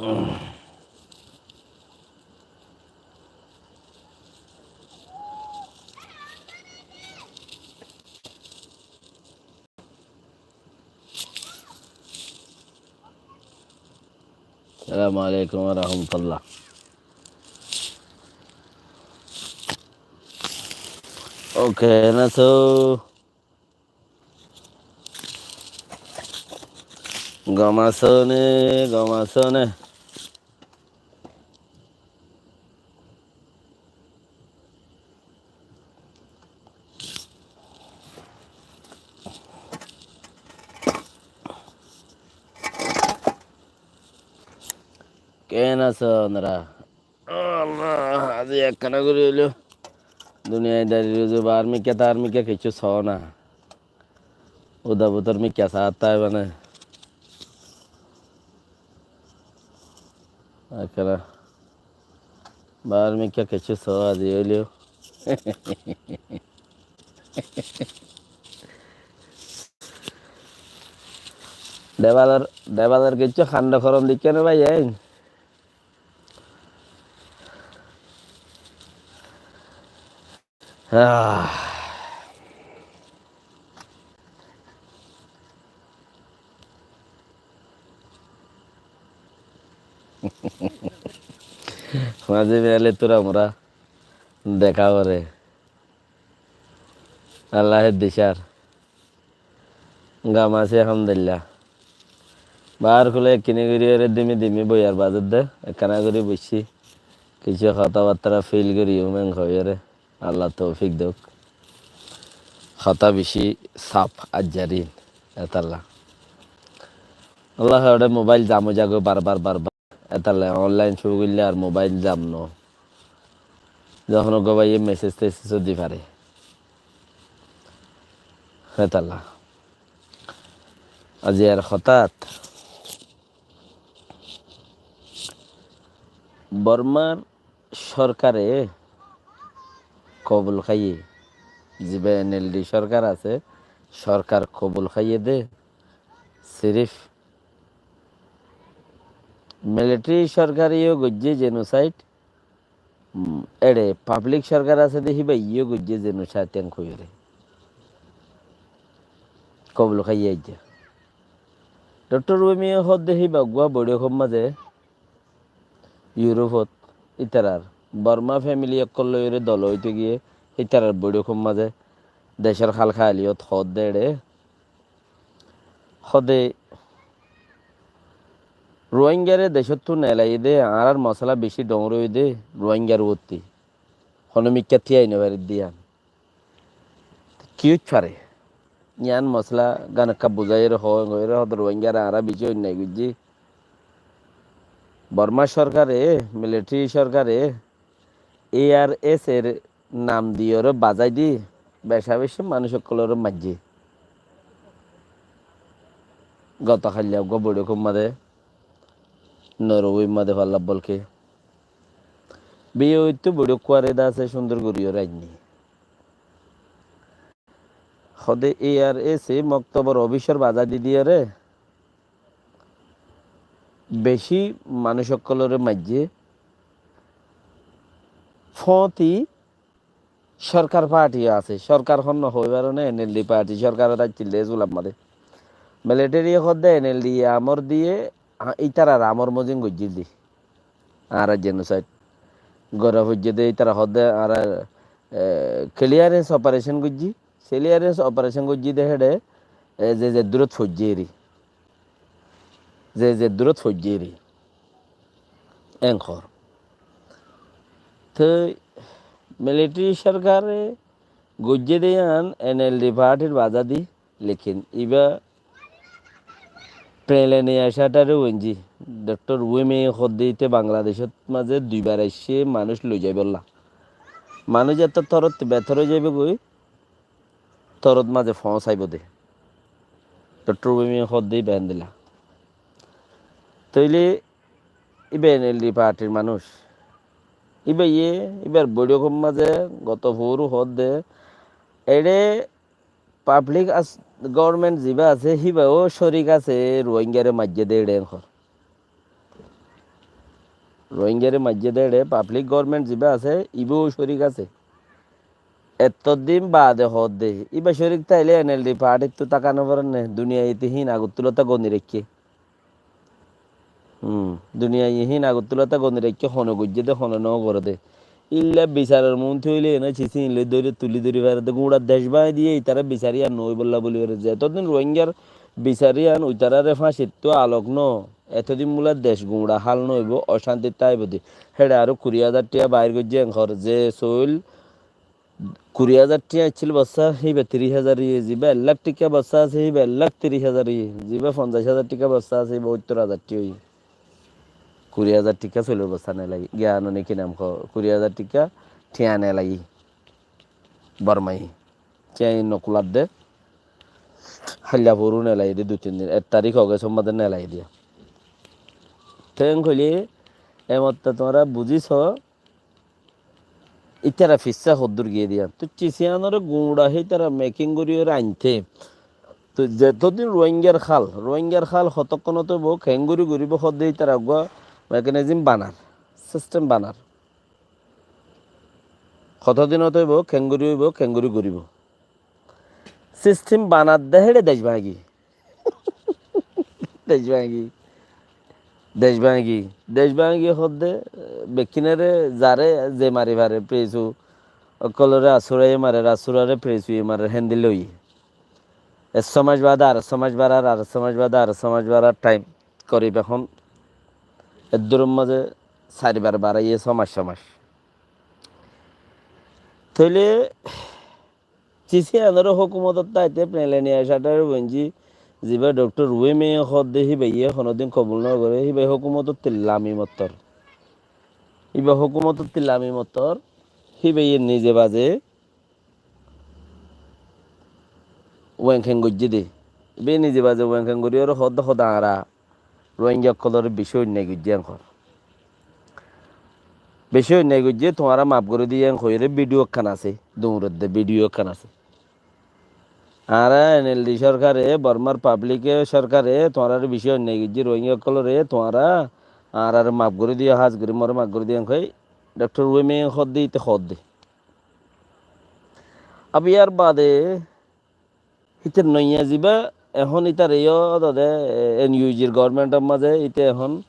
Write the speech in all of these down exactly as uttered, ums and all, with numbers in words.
Assalamu alaikum wa rahmatullah. Okay, na so. Gom asó né, gom asó né? Keén asó onora? Allah, aijja ekkána gorí óilo. Duniyaidarir uzu baár mikká, taár mikká kessú soó na. Uda butor mikká saát táiba né. Ekkána baár mikká kessú soó aijja óilo. Debalor, debalor kessú kando korom deikkó né bái, ein? Ah. Maze miyale tura mura deka gore. Allah e dishar. Gom así, alhamdulillah. Baár kule kini gorí ore dimi dimi boiyar bazar de, ekkána gorí boiccí. Kissú hotábattara fil gorí umen hoiyóre. Allah toufik douk. Hotá beci saf aijjarin. Etalla. Allah ore mobail zam ói zagói bar bar, bar bar. Etalla online cúru goille ar mobail zam no. Zehón uggwá báiye mesej tesej ó di fare. Etalla. Aijjar hotát Bormar sorkare kobul háiye, ziba N L D sorkar asé, sorkar kobul háiye de, sirif military sorkare yó goijjé genocide, um, ere public sorkar asé de híba yó goijjé genocide en hoiyóre kobul háiye aijja. Doctor Wimiye hoó de híba uggwá boiçókor mazé Europe ot ítarar Borma family ókkol loiyóre dol óite giyé ítarar boiçókor mazé decór hál háaliyot hoó de eçé. Hoó de Ruáinggare decóttu neelaiyé de, añárar mosala beci dhoóñr óiye de Ruáinggar uottí. Honó mikká tíyai nofarir de yián. Ki óit fare? Yián mosala gán ekká buzáiyore hoó, hoiyóre hoó de Ruáinggare añára beci onniyai goijjí. Borma sorkare, military sorkare A R S er nam diyóre bazai di beca beci manúic ókkolore maijjé. Goto hailla uggwá boiçókor mazé, Norway mazé falla bolke. B O A ttu boiçók kuware de asé cúndor goríyore ainní. Hoó de A R S e moktobor ofisor bazai di diyóre beci manúic ókkolore maijjé. Fóñti sorkar party asé, sorkar hon no hoibar né, N L D party sorkarot accíl de Zulam mazé. Military hoó de N L D amor diye, a, ítarar amor mozin goijjíl de. Añára genocide gora foijjé de, ítara hoó de añára, e, clearance operation goijjí, clearance operation goijjí de héçe, e, ze ze durot foijjé eri. Ze ze durot foijjé eri. Enkor. Toi military sorkare goijjé de yián N L D partyr bazadi, lekin iba plane e aicá tare uenji. Doctor Wimiye hoó de íte Bangladecót mazé duibar aiccé manúic loi zaibolla. Manúic eto torot betor ói zaibogói, torot mazé foóñsaibo de. Doctor Wimiye hoó de íba héndilla. Tóile íba N L D partyr manúic. Íbaye, íbar boiçókor mazé goto foóru hoó de, eçé public as-, government ziba asé, híbayo córik asé, Ruáinggare maijjé de eçé enkor. Rohingyare maijjé dé eçé, pablik gobornment zibá asé, ibáu córik asé. Ettóddin baade hoódde, íba córik táile N L D party ttu táka noforé né, duniyait híin agottúlota goni raikké. Hum, duniyait híin agottúlota goni raikké, hone goijjé dé, hone nógoré dé. Ílla bisaror muúntu óile ene cisi ín loi dóri tuli dóri faré dé. Guñça dec báñgi diyé, itará bisar yían noóibolla bóli faré. Zetodin Rohingyar bisar yían uitarare fáñcittu alok noó, etodin bóla dec guñça hál noóibo, ocántit táibo dé. Héçe aró kuri házar tiañ bair goijjé enkor, ze soil kuri házar tiañ accíl bossá, híba tiríc házar óiye, zibá ek lak tiañ bossá asé, híba ek lak tiríc házar óiye, zibá fonzaic házar tiañ bossá asé, híba óttor házar tiañ óiye. Kuri házar tiañ soilor bossá nelai, giyan ne ki nam hoó, kuri házar tiañ tiañ nelai. Bormai. Tiañ nokuladde. Háilla foru nelai dé dui tin din. Ek tarík Ogostor mazé nelai diya. Te en hoilé, e mottá tuáñra buzí soó, ítara fissá hoddúr giyé diya. Toi cisi yíanoré guñça hítara meking gorí óre ainté. Toi zetodin Rohingyar hál, Rohingyar hál hotókkonot óibo, keéngorí goríbo hoddé ítara eggúa mekanizim banar, sistem banar. Hotodinot óibo, keéngorí óibo, keéngorí goríbo. Sistem banadde héçe dec báñgi. Dec báñgi. Dec báñgi. Dec báñgi hoddé, bekkúnore zaré ze mari faré, presu ókkolore asúraye marer, asúrare presuye marer, héndilla óiye. Ek só mac baade ar ek só mac barar, ar ek só mac baade ar ek só mac barar thaim. Korib ehón eddurór mazé sairbar baraiyé só mac, só mac. Tóile cisi yíanoré hókumotottú aité Melania Sátare boinjí, zibá Doktor Win Myint hoddé híbaye honódin kobul nógoré, híba hókumotottú lami mottor. Híba hókumotottú lami mottor, híbaye nize baze weñkeñ goijjé dé. Íba nize baze weñkeñ gorí óre hoódde hoódde añára Rohingya ókkolore bicí oinnai goijjé enkor. Bicí oinnai goijjé, tuáñra maf gorí diyé en hoiyóre bídiyo ekkán asé, duñredde bídiyo ekkán asé. Añára N L D sorkare, Bormar pablike sorkare tuáñrare bicí oinnai goijjé, Rohingya ókkolore tuáñra añárare maf gorí diyó, hás gorí more maf gorí diyó en hoi Doktor Win Myint hoódde íte hoódde. Ab yar baade híte noiya zibá, ehón ítare yó dode, e, N U G r gobornmentor mazé íte ehón,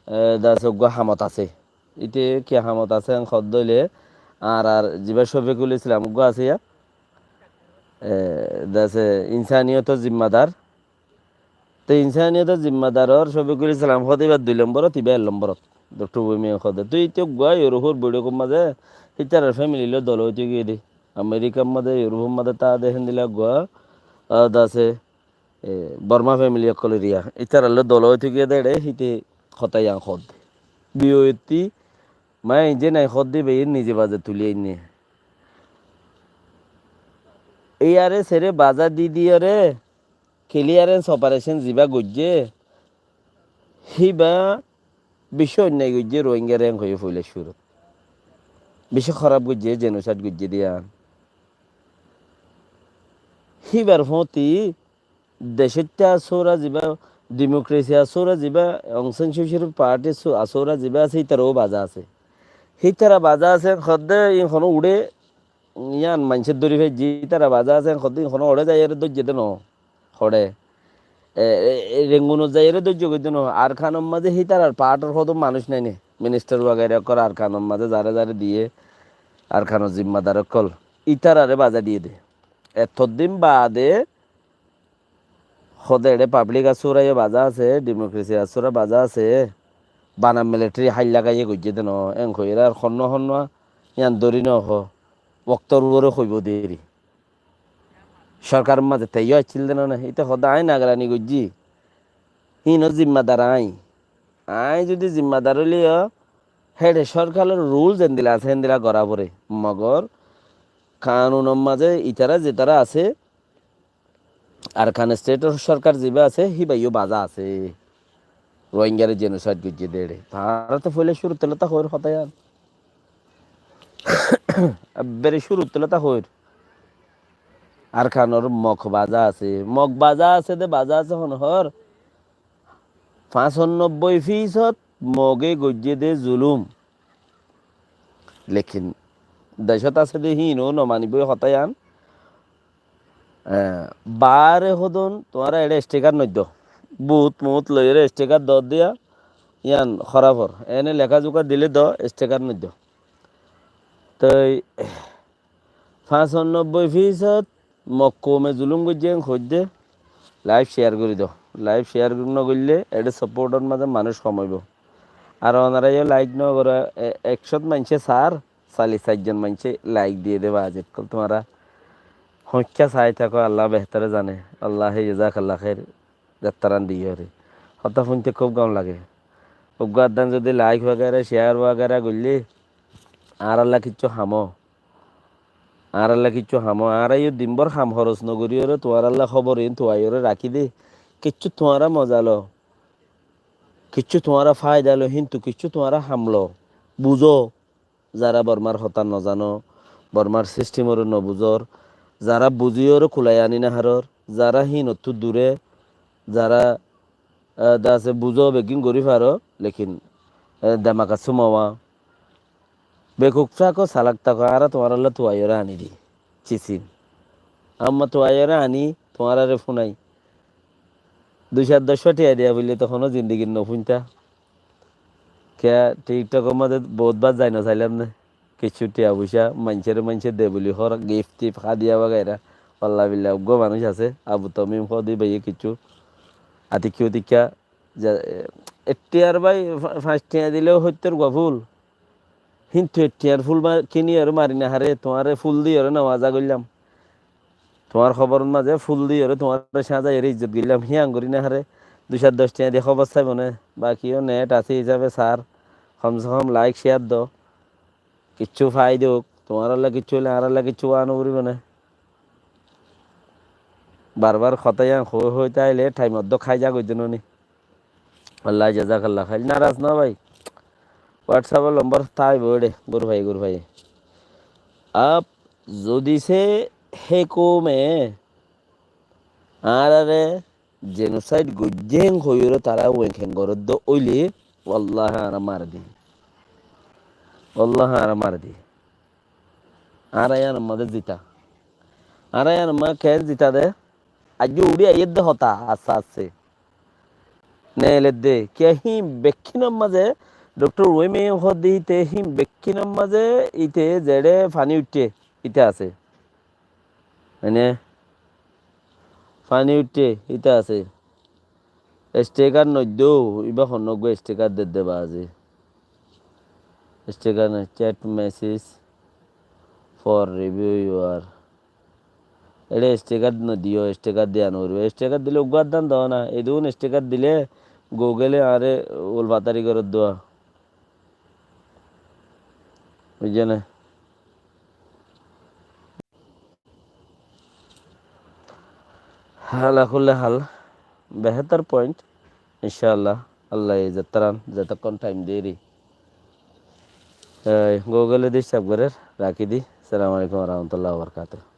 e, dase uggúa hamot asé. Íte ki hamot asé en hoódde óile, añárar zibá Shofikul Islam uggúa asé yá, e, dase insaniyotor zimmadar, Te insaniyotor zimmadaror Shofikul Islam hoóde íba dui lomborot, íba ek lomborot. Doktor Win Myint hoóde. Toi íte uggúa Eurofor boiçókor mazé ítarar femili loi dola ói giyé dé. Amerikar mazé, Eurofor mazé táa dé héndilla uggúa, a, dase, e, Borma femili ókkol eriya. Ítarar loi dola ói giyé dé eçé, híte hotá yián hoódde. Biyoitti, mane, ijé nai hoódde íbaye nize baze tuli ainné. Iyáre sere baza di diyóre, clearance operation zibá goijjé, híba bicí oinnai goijjé Rohingyare en hoiyé foila cúrut. Bicí hóraf goijjé, genocide goijjé dé yián. Híbar fóti decóitta asóra zibá, democracy asóra zibá, Aung San Suu Kyi party su-, asóra zibá asé, ítarau baza asé. Hítara baza asé, hoódde ín honó uçé, yián maincé dóri faijjé, ítara baza asé, hoódde ín honó uçé zaiyóre dóijje dé noó. Hoçé. E, e, e, Rengunot zaiyóre dóijje goi dé noó. Arkanor mazé hítarar partor hodún manúic nái né. Minister wagaira ókkol Arkanor mazé zaré zaré diyé, Arkanor zimmadar ókkol. Ítarare baza diyé dé. Ettóddin baade hoóde eçé pablik asúra yó baza asé, democracy asúra baza asé, bana military háil lagaiyé goijjé dé noó, en hoiyóre ar honnúa honnúa yián dóri nohó, woktór uore hoibó deri. Sorkaror mazé te yó accíl dé noó né, íte hoóde aññí nagarani goijjí, híinor zimmadar aññí. Aññí zudi zimmadar óile yó, héçe sorkaror rul zendilla asé, héndilla gorá foré. Mogor kanunor mazé itará zetará asé, Arkan stetor sorkar zibá asé, híba yó baza asé. Rohingyare genocide goijjé dé eçé. Tará to foila cúrut tolóta hoóir hotá yián. Ebbere cúrut tolóta hoóir. Arkanor Mog baza asé. Mog baza asé dé baza asé hon hoór. Fañsanobboi fisót Mogé goijjé dé zulum. Lekin decót asé dé híin ó no manibói hotá yián. Eh, baáre hodún tuáñra eçé estikar noiddo. Buut muut loiyóre estikar doór diya, yián horáfor. Ene leká zuká dilé do estikar noiddo. Toi fañsanobboi fisót Mog koume zulum goijjé en hoiddé, laif ciyar gorí do. Laif ciyar nogoillé eçé sopótor mazé manúic hom óibo. Ar onorá yó laik nogoró, e-, ekcót maincé saár, sali sair zon maincé laik diyé dé baázi ókkol. Tuáñra hoikká sai táko, Allah behétore zane, Allaye jazakallah khair, zettaran diyóre. Hotá fúinte kúb gom lage. Uggúa addán zodi laik wagera, ciyar wagera goillé, añárálla kiccú ham ó. Añárálla kiccú ham ó. Añára yó dinbór ham horos nogoríyoré, tuáñrálla hóbor iín tuaiyóre rakí dé. Kiccú tuáñra moza lo, kiccú tuáñra fáida lo, híntu kiccú tuáñra ham lo. Buzó. Zará Bormár hotá nozano, Bormár sistimoré nobuzór, zará buzíyoré kulai aní naharór, zará híinottú duré, zará, eh, de asé buzó beggín gorí faró, lekin, eh, demak asé mowa. Bekuf táko, salak táko, añára tuáñrálla tuaiyóre aní di. Cisin. Amma tuaiyóre aní, tuáñráre fúnai. Dui cát doc tiya diya foillé to honó zindigit nofúinta. Kiyá TikTokor mazé bout bar zai no sailam né. Kiccú tiya foicá maincóre maincé de buli hoór, gif tif, hádiya wagaira. Walla billa uggúa manúic asé, Abu Tomim hoó de báiye kiccú. Atikká utikká, za-, e, ek tiyar bái fa-, fañs tiya dilé óittor gua fúl. Híntu ek tiyar fúl ma-, kini aró mari naháre, tuáñre fúl diyoré nawaza goillám. Tuáñr hóboror mazé fúl diyoré, tuáñre sáñzaiyóre izzot goillám, híyan gorí naháre, dui cát doc tiya di hóbor saibó né, baki yó net asé hísabe saár, hom se hom laik ciyar do, kiccú faida ók, tuáñrálla kiccú óile añárálla kiccú wá noforibó né. Barbar hotá yián hoi hoi táile thaim oddó hái zagói de noni. Allah jazakallah khair. Naraz no bái. WhatsApp or lombor táibo eçé, gurfai gurfai. Ab zodi se hé koume añáráre jenosaid goijjé hoiyóre tará uenkeng goróddo óile, wallahi añára mari di. Wallahi añára mari di. Añára yián mazé zita. Añára yián mazé ken zita de? Aijjó uçí aiyér de hotá, asté asté. Neeler de. Kiyá hín bekkínor mazé, Doktor Weme hoódde íte hín bekkínor mazé íte zeçé faní uiththé, íte asé. Mane, faní uiththé, íte asé. Estikar noiddo, íba honnúa estikar dedde baázi. Estikar no, chat message for review you are. Eçé estikar nodiyó, estikar diya noforibó. Estikar dilé uggúa addán do na. Edún estikar dilé Google e añáre ulfatari goródduwa. Buijjó né? Ala kulli hal, behétor point, incállah, Allah ye zettaran, zetokkón thaim deri. Ei, Google e disturb gorér, rakí di. Assalamu alaikum warahmatullahi wabarakatuh.